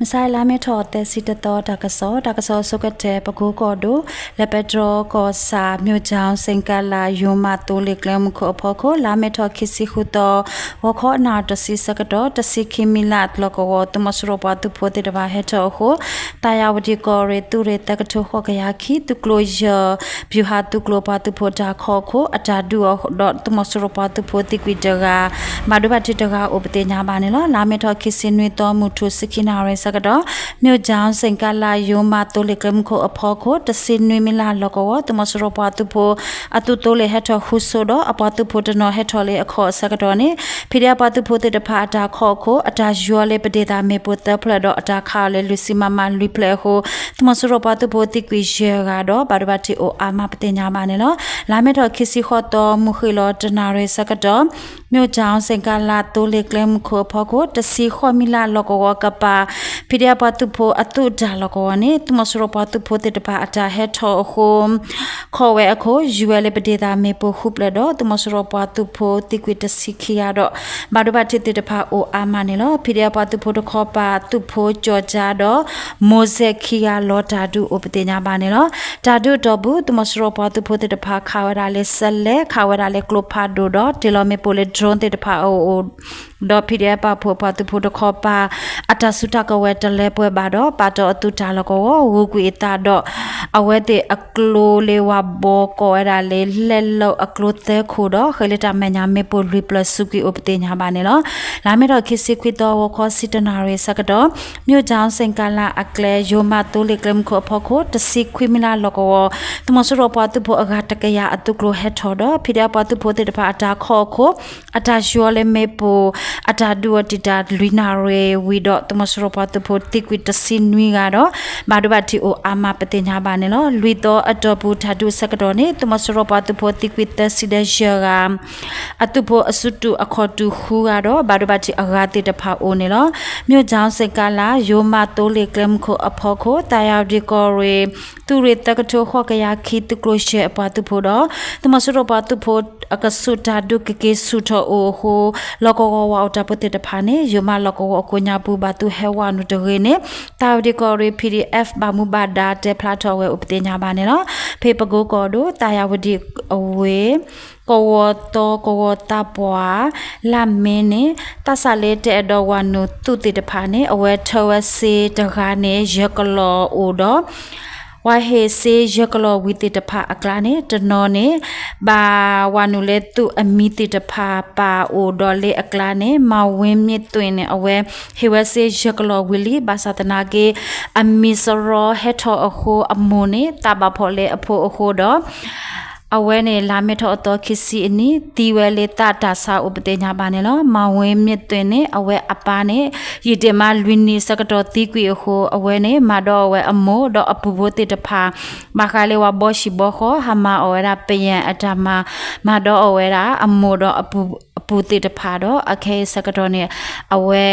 မုၢ်ဆါအံၤ လါမ့ၤထီၣ်သၢဆံတသီ တၢ်ကစီၣ်, တၢ်ကစီၣ်အဆိကတၢၢ် ပကိကီၢ်ဒိၣ် လဲၤပဲတြီကီၢ်ဆၣ် မၠိၣ်ကၠီၣ်စ့ၣ်ကလး ယိၤမးသိလ့ၣ်ကျဲမုၢ်ခိၣ်အဖီခိၣ် လါမ့ၤထီၣ်ခံဆံဃုသီ ဂီၤခီနၣ်ရံၣ်တဆံဆၢကတီၢ် တဆံခံမံးလးလီၢ်ကဝီၤ သုးမီၤစိရိၤပှၤသုးဖိသ့ၣ်တဖၣ်ဟဲထီၣ်အဃိ သးယၤဝဒံၣ်ကီၢ်ရ့ၣ် သုးရ့ၣ်သၢကထိဃိးကယၤခံ သုးကျိၤယဲၢ် ပျူၤဟးသုးကျိၤပှၤသုးဖိတၢ်ခီအခိၣ် အတၢ်ဒုးအီၤဒီး သုးမီၤစိရိၤပှၤသုးဖိသံကွံာ်တဂၤ ဘၣ်ဒိဘၣ်ထံးတဂၤအိၣ်ပသ့ၣ်ညါဘၣ်န့ၣ်လီၤ. လါမ့ၤထီၣ်ခံဆံနွံသီ မုၢ်ထူၣ်ဆံခံနၣ်ရံၣ်ဆၢကတီၢ် မၠိၣ်ကၠီၣ်စ့ၣ်ကလး ယိၤမးသိလ့ၣ်ကျဲမုၢ်ခိၣ်အဖီခိၣ် တဆံနွံမံးလးလီၢ်ကဝီၤ သုးမီၤစိရိၤပှၤသုးဖိ အသုးသိလ့ၣ်ဟဲထီၣ်ဃုဆိဒီး အပှၤသုးဖိတနီၤဟဲထီၣ်လၢအခီၣ်အဆၢကတီၢ်န့ၣ် ဖံးဒဲးပှၤသုးဖိသ့ၣ်တဖၣ်အတၢ်ခီအခိၣ် အတၢ်ယူၤအီၤလၢပဒ့ၣ်သးမ့ၣ်ပိၢ်သၢဖျၢၣ်ဒီး အတၢ်ခးအီၤလၢလွံၢ်ဆံမမလွံၢ်ဖျၢၣ်အဃိ သုးမီၤစိရိၤပှၤသုးဖိသံကွံာ်ယဲၢ်ဂၤဒီး ဘၣ်ဒိဘၣ်ထံးအိၣ်အါမးပသ့ၣ်ညါဘၣ်န့ၣ်လီၤ. လါမ့ၤထီၣ်ခံဆံဃိးသီ မုၢ်ဃ့ၢ်လီၤတနၣ်ရံၣ်ဆၢကတီၢ် မၠိၣ်ကၠီၣ်စ့ၣ်ကလး သိလ့ၣ်ကျဲမုၢ်ခိၣ်အဖီခိၣ် တဆံဃိးမံးလးလီၢ်ကဝီၤကပၤ ဖံးဒဲးပှၤသုးဖိအသုးတၢ်လီၢ်ကဝီၤန့ၣ် သုးမီၤစိရိၤပှၤသုးဖိသ့ၣ်တဖၣ်အတၢ်ဟဲထီၣ်အဃိ ခီၣ်ဝဲအခိၣ် ယူၤဝဲလၢပဒ့ၣ်သးမ့ၣ်ပိၢ်ဃုဖျၢၣ်ဒီး သုးမီၤစိရိၤပှၤသုးဖိသံကွံာ်တဆံခံဂၤဒီး ဘၣ်ဒိဘၣ်ထံးသ့ၣ်တဖၣ်အိၣ်အါမးန့ၣ်လီၤ. ဖံးဒဲးပှၤသုးဖိတခီပၤ သုးဖိကၠီၣ်ကၠါဒီး မိၢ်စဲၣ်ခံဂၤလီၤတၢ်ဒုးအိၣ်ပသ့ၣ်ညါဘၣ်န့ၣ်လီၤ. တၢ်ဒုးအတီၢ်ပူၤ သုးမီၤစိရိၤပှၤသုးဖိသ့ၣ်တဖၣ်ခးဝဲဒၣ်လၢစလဲ ခးဝဲဒၣ်လၢကျိဖးဒိၣ်ဒီး တ့ၢ်လီၤမ့ၣ်ပိၢ်လၢ drone သ့ၣ်တဖၣ်အအိၣ် ဒီး ဖံးဒဲးပာ်ဖှိၣ်ပှၤသုးဖိတခီပၤ အတၢ်စုတၢ်ကဝဲၤတလၢပှဲၤဘၣ်ဒီး ပာ်တ့ၢ်အသုးတၢ်လီၢ်ကဝီၤ ဂုာ်ကွံာ်အသးဒီး အဝဲသ့ၣ်အကျိလၢဝၤဘီကိးဝဲဒၣ်လၢ လဲၣ်လိာ်အကျိသၢခိၣ်ဒီး ဃဲၤလၢတၢ်မဲာ်ညါမ့ၣ်ပိၢ်လွံၢ်ဖျၢၣ်စူးကွံာ်အိၣ်ပသ့ၣ်ညါဘၣ်န့ၣ်လီၤ. လါမ့ၤထီၣ်ခံဆံခွံသီ ဂီၤခီဆံတနၣ်ရံၣ်ဆၢကတီၢ် မၠိၣ်ကၠီၣ်စ့ၣ်ကလးအကျဲ ယိၤမးသိလ့ၣ်ကျဲမုၢ်ခိၣ်အဖီခိၣ် တဆံခွံမံးလးလီၢ်ကဝီၤ သုးမီၤစိရိၤပှၤသုးဖိအဂၤတကယၤအသုးကျိၤဟဲထီၣ်ဒီး ဖံးဒဲးပှၤသုးဖိသ့ၣ်တဖၣ်အတၢ်ခီအခိၣ် အတၢ်ယူၤအီၤလၢမ့ၣ်ပိၢ် အတၢ်ဒုးအီၤတံာ်တာ်လွံၢ်နၣ်ရံၣ်ဝံၤဒီး သုးမီၤစိရိၤပှၤသုးဖိသံကွံာ်တဆံနွံဂၤဒီး ဘၣ်ဒိဘၣ်ထံးအိၣ်အါမးပသ့ၣ်ညါဘၣ်န့ၣ်လီၤ. လွံၢ်သီအတီၢ်ပူၤတၢ်ဒုးအဆၢကတီၢ်န့ၣ် သုးမီၤစိရိၤပှၤသုးဖိသံကွံာ်သၢဆံဒီးယဲၢ်ဂၤ အသုးဖိအစုတူာ်အခီၣ်တူာ်ဃုဂၤဒီး ဘၣ်ဒိဘၣ်ထံးအဂၤသ့ၣ်တဖၣ်အိၣ်န့ၣ်လီၤ. မၠိၣ်ကၠီၣ်စ့ၣ်ကလး ယိၤမးသိလ့ၣ်ကျဲမုၢ်ခိၣ်အဖီခိၣ် သးယၤဒံးကီၢ်ရ့ၣ် သုးရ့ၣ်သၢကထိဃိးကယၤခံ သုးကျိၤယဲၢ်အပှၤသုးဖိဒီး သုးမီၤစိရိၤပှၤသုးဖိအကဆူးတၢ်ဒုးကက့ၤဆူၣ်ထီၣ်အိၣ်အဃိ လီၢ်ကဝီၤဝးအိၣ်တၢ်ဖိသ့ၣ်တဖၣ်န့ၣ် ယိၤမးလီၢ်ကဝီၤအကိးညါပူၤ ဘၣ်သုးဟဲဝးနုာ်တဂ့ၤန့ၣ် သးယၤဒံးကီၢ်ရ့ၣ် ပီၣ်ဒံၣ်အဲၣ် ဘၣ်မူဘၣ်ဒါတဲဖျါထီၣ်ဝဲအိၣ်ပသ့ၣ်ညါဘၣ်န့ၣ်လီၤ. ဖဲပကိကီၢ်ဒိၣ် သးယၤဝဒံၣ်အဝ့ၢ် ကဝီၤသီ ကဝီၤသးပှၢ် လၢ်မ့ၢ်န့ၣ် သးစၢ်လၢတအဲၣ်ဒိးဝးနုာ်သုးသ့ၣ်တဖၣ်န့ၣ် အဝဲထၢဝဲစ့တဂၤန့ၣ် ယဲၢ်ကလီၢ်အိၣ်ဒီး ဝၤဟ့ၣ်စ့ယဲၢ်ကလီၢ်ဝံၤသ့ၣ်တဖၣ်အကျါန့ၣ် တနီၤန့ၣ် ဘၣ်ဝးနုာ်လၢသုးအမံၤသ့ၣ်တဖၣ်ပာ်အိၣ်ဒီးလၢအကျါန့ၣ် မၤဝ့မ့ၢ်သွ့ၣ်န့ၣ် အဝဲဟ့ၣ်ဝဲစ့ယဲၢ်ကလီၢ်ဝံၤလံ ဘၣ်ဆၣ်သနာ်က့ အမံၤစရီဟဲထီၣ်အဃိ အမိၢ်န့ၣ် သးဘၣ်ဖှီၣ်လၢအဖိအဃိဒီး အဝဲန့ၣ် လါမ့ၤထီၣ်အသီခံဆံအနံၤ သံဝဲလၢသးတၢ်ဆါအိၣ်ပသ့ၣ်ညါဘၣ်န့ၣ်လီၤ. မၤဝ့မ့ၢ်သွ့ၣ်န့ၣ် အဝဲအပၢ်န့ၣ် ယံာ်တ့ၢ်မးလွံၢ်နံၣ်ဆၢကတီၢ်သံကွံာ်အဃိ အဝဲန့ၣ် မၤဒီးအဝဲအမိၢ်ဒီးအပုၢ်ဖိသ့ၣ်တဖၣ် ဘၣ်ဃးလၢဝၤဘီၣ်ဆံးဘီၣ်ဃီ ဟးမၤအီၣ်ဝဲဒၣ်ပယၣ်အတၢ်မၤ မၤဒီးအီၣ်ဝဲဒၣ်အမိၢ်ဒီးအပုၢ်သ့ၣ်တဖၣ်ဒီး အခဲအံၤဆၢကတီၢ်န့ၣ် အဝဲ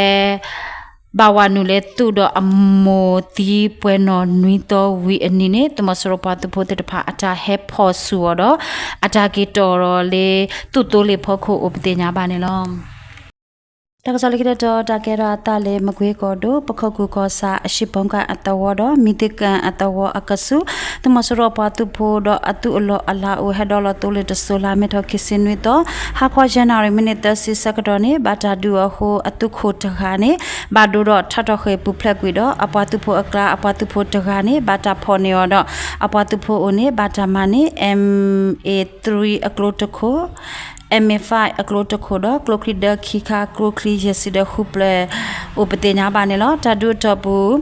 ဘၣ်ဝးနုာ်လၢသုးဒီးအမိၢ်သံပှဲၤနီၣ်နွံသီဝံၤအနံၤန့ၣ် သုးမီၤစိရိၤပှၤသုးဖိသ့ၣ်တဖၣ်အတၢ်ဟဲဖီၣ်ဆူၣ်အီၤဒီး အတၢ်က့ၤတီၢ်ဒီးလၢ သုးသိလ့ၣ်ဖီခိၣ်အိၣ်ပသ့ၣ်ညါဘၣ်န့ၣ်လီၤ. တၢ်ကစီၣ်လၢခံတတီၤ တၢ်ကဲထီၣ်အသးလၢ မကွ့ကီၢ်ဒိၣ် ပခိၣ်ကူၢ်ကီၢ်ဆၣ် အရှံၣ်ပီကၣ်အသဝီဒီး မံၤသ့ၣ်ကၣ်အသဝီအကဆူး သုးမီၤစိရိၤအပှၤသုးဖိဒီးအသုးအလီၢ်အလၤအိၣ် ဟဲဒီးလီၤသိလ့ၣ်တစိၤ လါမ့ၤထီၣ်ခံဆံနွံသီ ဟါခီယဲၢ်နၣ်ရံၣ် မံးနံးသၢဆံဆၢကတီၢ်န့ၣ် ဘၣ်တၢ်ဒုးအီၤအဃိ အသုးခိၣ်တဂၤန့ၣ် ဘၣ်ဒိဒီးထးထီၣ်ဃ့ၢ်ပူၤဖျဲးကွံာ်ဒီး အပှၤသုးဖိအကျါ အပှၤသုးဖိတဂၤန့ၣ် ဘၣ်တၢ်ဖီၣ်န့ၢ်အီၤဒီး အပှၤသုးဖိအအိၣ်န့ၣ် ဘၣ်တၢ်မၤန့ၢ် M A three အကျိတခိၣ် M A five အကျိတခိၣ်ဒီး ကျိချံဒၢခံခါ ကျိချံယဲၢ်ဆံဒီးဃုဖျၢၣ် အိၣ်ပသ့ၣ်ညါဘၣ်န့ၣ်လီၤ. တၢ်ဒုးအတီၢ်ပူၤ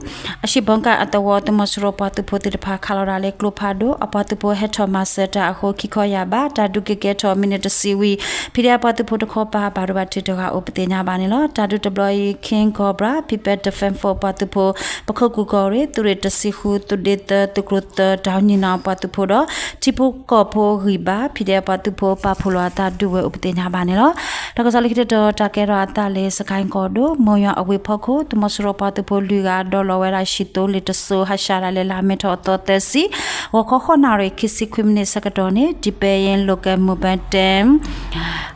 အရှံၣ်ပီကၣ်အသဝီ သုးမီၤစိရိၤပှၤသုးဖိသ့ၣ်တဖၣ် ခးလီၤဒၣ်လၢကျိဖးဒိၣ် အပှၤသုးဖိဟဲထီၣ်မၤစၢၤတၢ်အဃိ ခံခီယၢ်ဘး တၢ်ဒုးကကဲထီၣ်မံးနံးတဆံဝံၤ ဖံးဒဲးပှၤသုးဖိတခီပၤ ဘၣ်ဒိဘၣ်ထံးတဂၤအိၣ်ပသ့ၣ်ညါဘၣ်န့ၣ်လီၤ. တၢ်ဒုးတဘျီအံၤ King Cobra People Defense Force ပှၤသုးဖိ ပခိၣ်ကူၢ်ကီၢ်ရ့ၣ် သုးရ့ၣ်တဆံဃု သုးဒ့သၢ သုးကျိၤသၢ တၢ်ညီနုၢ်ပှၤသုးဖိဒီး ထံဖိကီၢ်ဖိဂံၢ်ဘါ ဖံးဒဲးပှၤသုးဖိ ပာ်ဖှိၣ်လီၤအသးဒုးဝဲအိၣ်ပသ့ၣ်ညါဘၣ်န့ၣ်လီၤ. တၢ်ကစီၣ်လၢခံတတီၤ တၢ်ကဲထီၣ်အသးလၢ စကဲၣ်ကီၢ်ဒိၣ် မိၢ်ယွၤအဝ့ၢ်ဖီခိၣ် သုးမီၤစိရိၤပှၤသုးဖိလွံၢ်ဂၤ ဒီးလီၤဝဲဒၣ်ဟံၣ်သိလ့ၣ်တစိၤ ဟါရှးဒၣ်လၢ လါမ့ၤထီၣ်အသီသၢဆံ ဂီၤခီဃိးနၣ်ရံၣ်ခံဆံခွံမံးနံးဆၢကတီၢ်န့ၣ် ဒံပဲယ့ local mobile team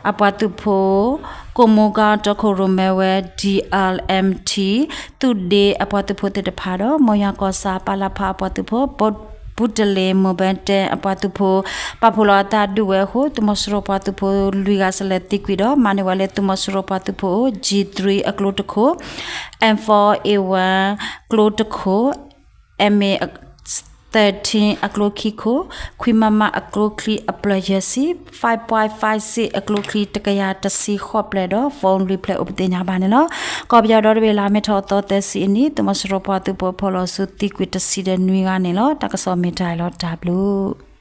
အပှၤသုးဖိ ကိၣ်မိကါတီခိၣ်ရိၣ်မဲဝဲ D R M T သုးဒ့အပှၤသုးဖိသ့ၣ်တဖၣ်ဒီး မိၢ်ယွၤကီၢ်ဆၣ် ပလဖ အပှၤသုးဖိ, ဘူးတလ့ၤ မိၢ်ဘၢတဲ အပှၤသုးဖိ ပာ်ဖှိၣ်လီၤအသးဒုးဝဲအဃိ သုးမီၤစိရိၤပှၤသုးဖိလွံၢ်ဂၤ စလဲၤသံကွံာ်ဒီး မၤန့ၢ်ဝဲလၢသုးမီၤစိရိၤပှၤသုးဖိ G three အကျိတခိၣ်, M four A one ကျိတခိၣ်, M A thirteen အကျိခံခိၣ်, ခွံ MM အကျိချံအဖျၢၣ်ယဲၢ်ဆံ, five point five six အကျိချံတကယၤတဆံဃိးဖျၢၣ်ဒီး phone လွံၢ်ဖျၢၣ်အိၣ်ပသ့ၣ်ညါဘၣ်န့ၣ်လီၤ. ကီၢ်ပယီၤဒီတဘ့ၣ်လါမ့ၤထီၣ်သီသၢဆံအနံၤ သုးမီၤစိရိၤပှၤသုးဖိဖီၣ်လီၤဆူသံကွံာ်တဆံဒီးနွံဂၤန့ၣ်လီၤ. တၢ်ကစီၣ်မ့ၢ်တၢ်အံၤလီၤ တၢ်ဘျုး